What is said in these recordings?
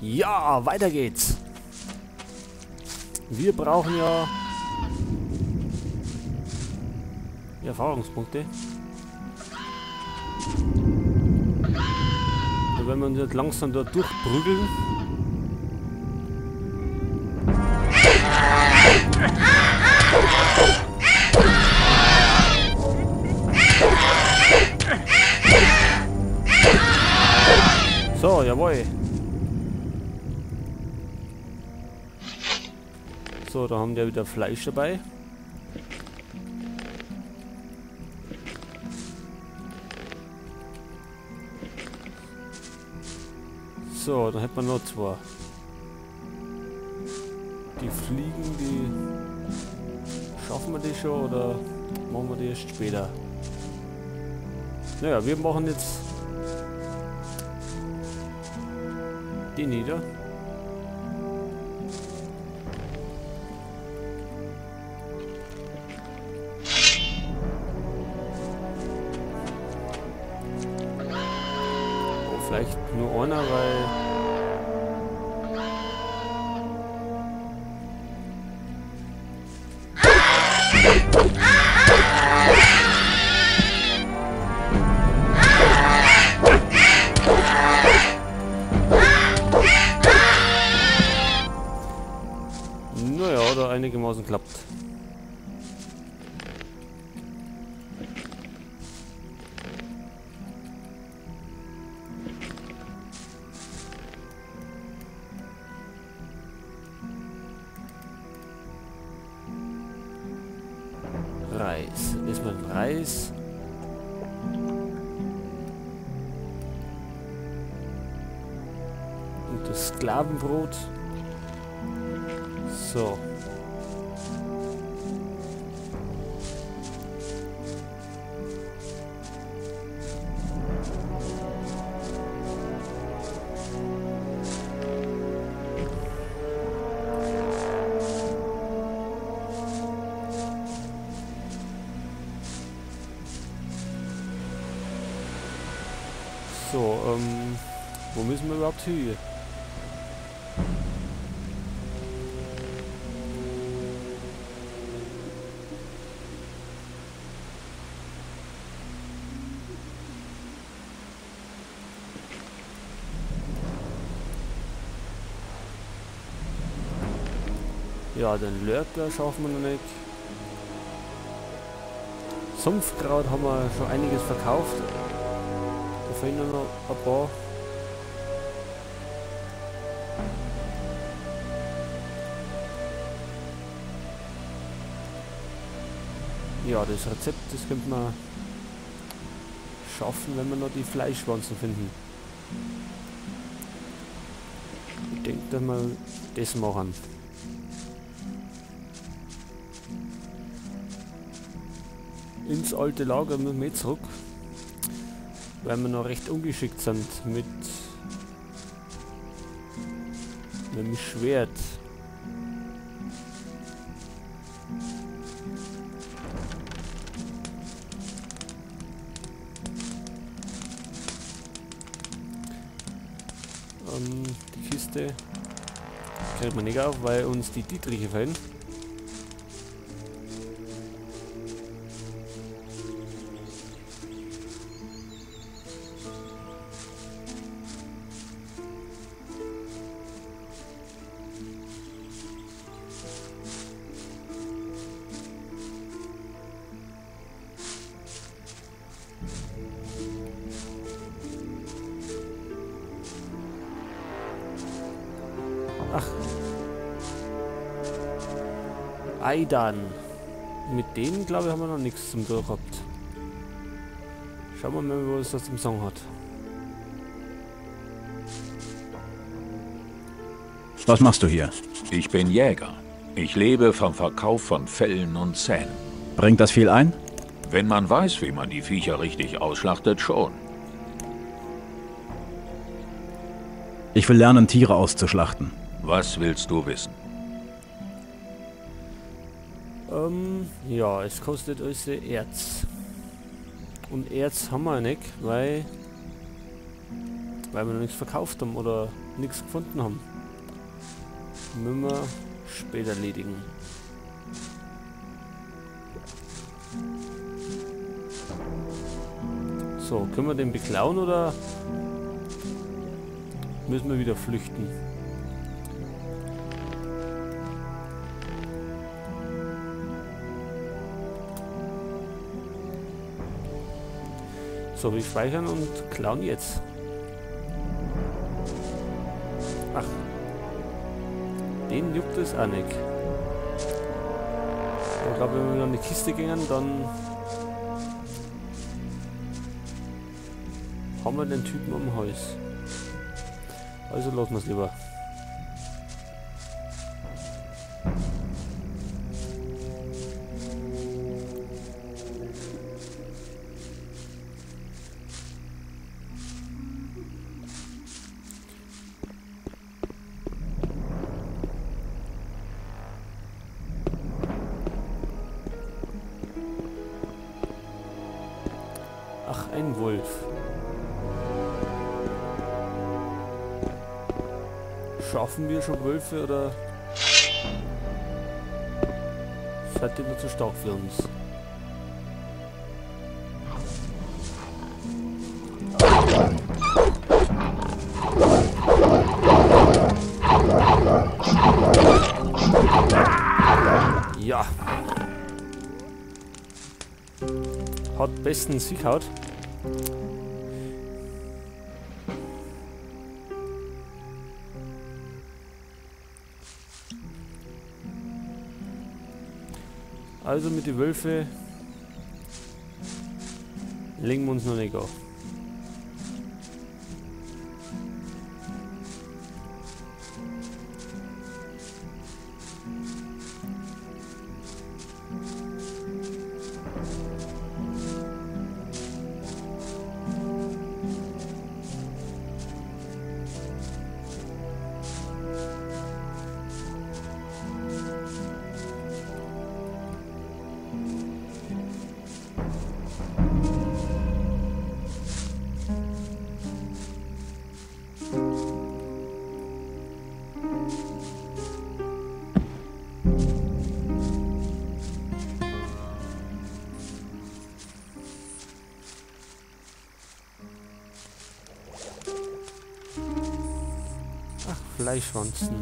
Ja, weiter geht's. Wir brauchen ja die Erfahrungspunkte. Da werden wir uns jetzt langsam da durchprügeln. So, jawohl. So, da haben wir wieder Fleisch dabei. So, dann hätten wir noch zwei. Die Fliegen, die... Schaffen wir die schon oder machen wir die erst später? Naja, wir machen jetzt die nieder. Oh, vielleicht nur einer, weil... Naja, da einigermaßen klappt. Reis. Erstmal den Reis. Und das Sklavenbrot. So. So, wo müssen wir überhaupt hin? Ja, den Lurker schaffen wir noch nicht. Sumpfkraut haben wir schon einiges verkauft. Da fehlen noch ein paar. Ja, das Rezept, das könnte man schaffen, wenn wir noch die Fleischwanzen finden. Ich denke, dass wir das machen. Ins alte Lager müssen wir zurück, weil wir noch recht ungeschickt sind mit dem Schwert. Die Kiste kriegt man nicht auf, weil uns die Dietriche fehlen. Ach. Aidan. Mit denen, glaube ich, haben wir noch nichts zum tun gehabt. Schauen wir mal, was das zum Song hat. Was machst du hier? Ich bin Jäger. Ich lebe vom Verkauf von Fellen und Zähnen. Bringt das viel ein? Wenn man weiß, wie man die Viecher richtig ausschlachtet, schon. Ich will lernen, Tiere auszuschlachten. Was willst du wissen? Ja, es kostet uns Erz. Und Erz haben wir nicht, weil Weil wir noch nichts verkauft haben oder nichts gefunden haben. Müssen wir später erledigen. So, können wir den beklauen oder müssen wir wieder flüchten? So, wir speichern und klauen jetzt. Ach, den juckt es auch nicht. Ich glaube, wenn wir an die Kiste gehen, dann haben wir den Typen am Hals. Also lassen wir es lieber. Ach, ein Wolf. Schaffen wir schon Wölfe oder seid ihr nur zu stark für uns? Ja. Hat bestens hingehauen. Also mit den Wölfen legen wir uns noch nicht auf. Fleischwanzen.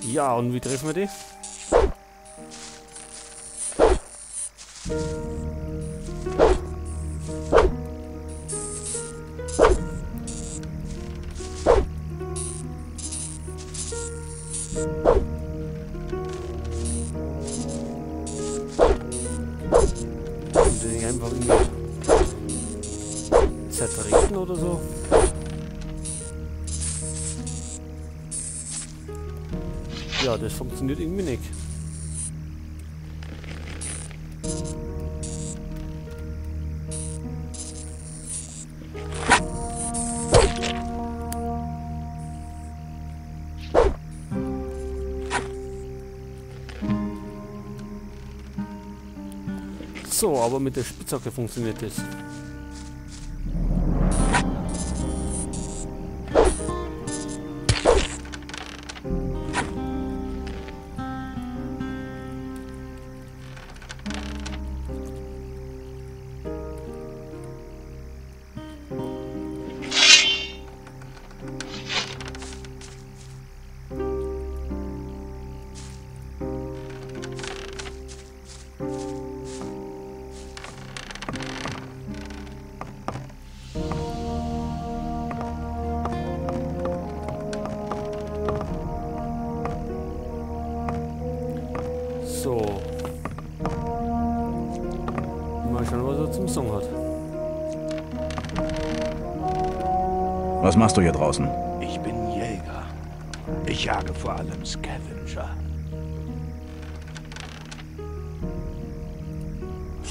Ja, und wie treffen wir die? Einfach irgendwie zertreten oder so. Ja, das funktioniert irgendwie nicht. So, aber mit der Spitzhacke funktioniert das. So. Mal schauen, was er zum Song hat. Was machst du hier draußen? Ich bin Jäger. Ich jage vor allem Scavenger.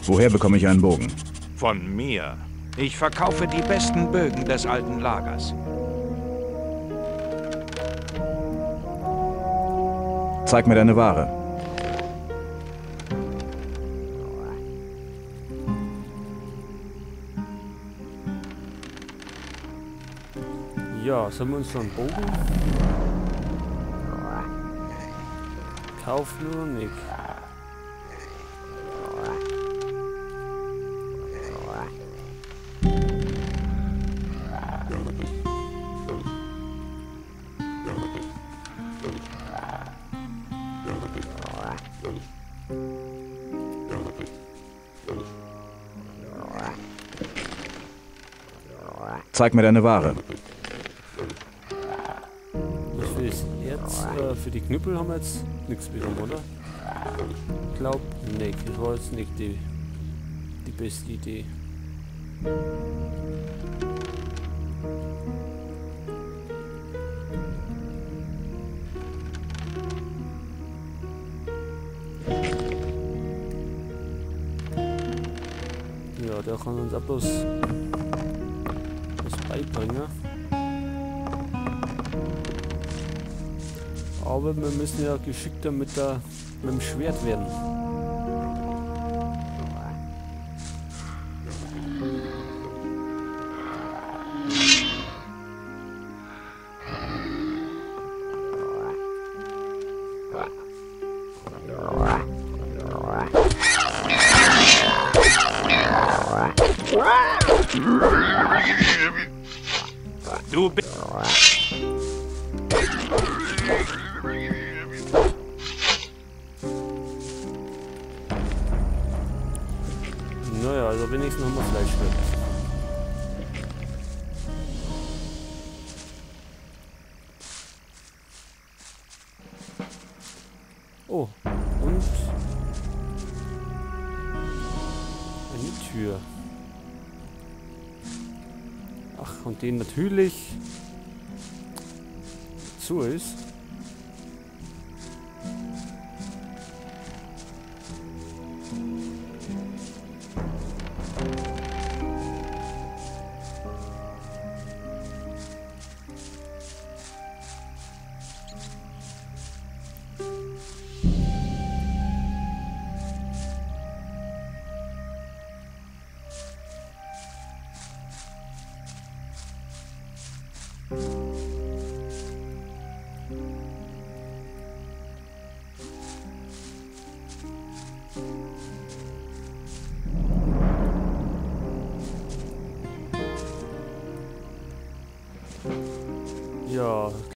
Woher bekomme ich einen Bogen? Von mir. Ich verkaufe die besten Bögen des alten Lagers. Zeig mir deine Ware. Ja, sollen wir uns noch einen Bogen kaufen oder nicht? Zeig mir deine Ware. Jetzt, für die Knüppel haben wir jetzt nichts bekommen, oder? Ich glaub nicht. Das war jetzt nicht die beste Idee. Ja, der kann uns auch bloß was beibringen. Aber wir müssen ja geschickter mit dem Schwert werden. Du bist... Naja, also wenigstens haben wir Fleisch mit. Oh, und eine Tür. Ach, und den natürlich zu ist.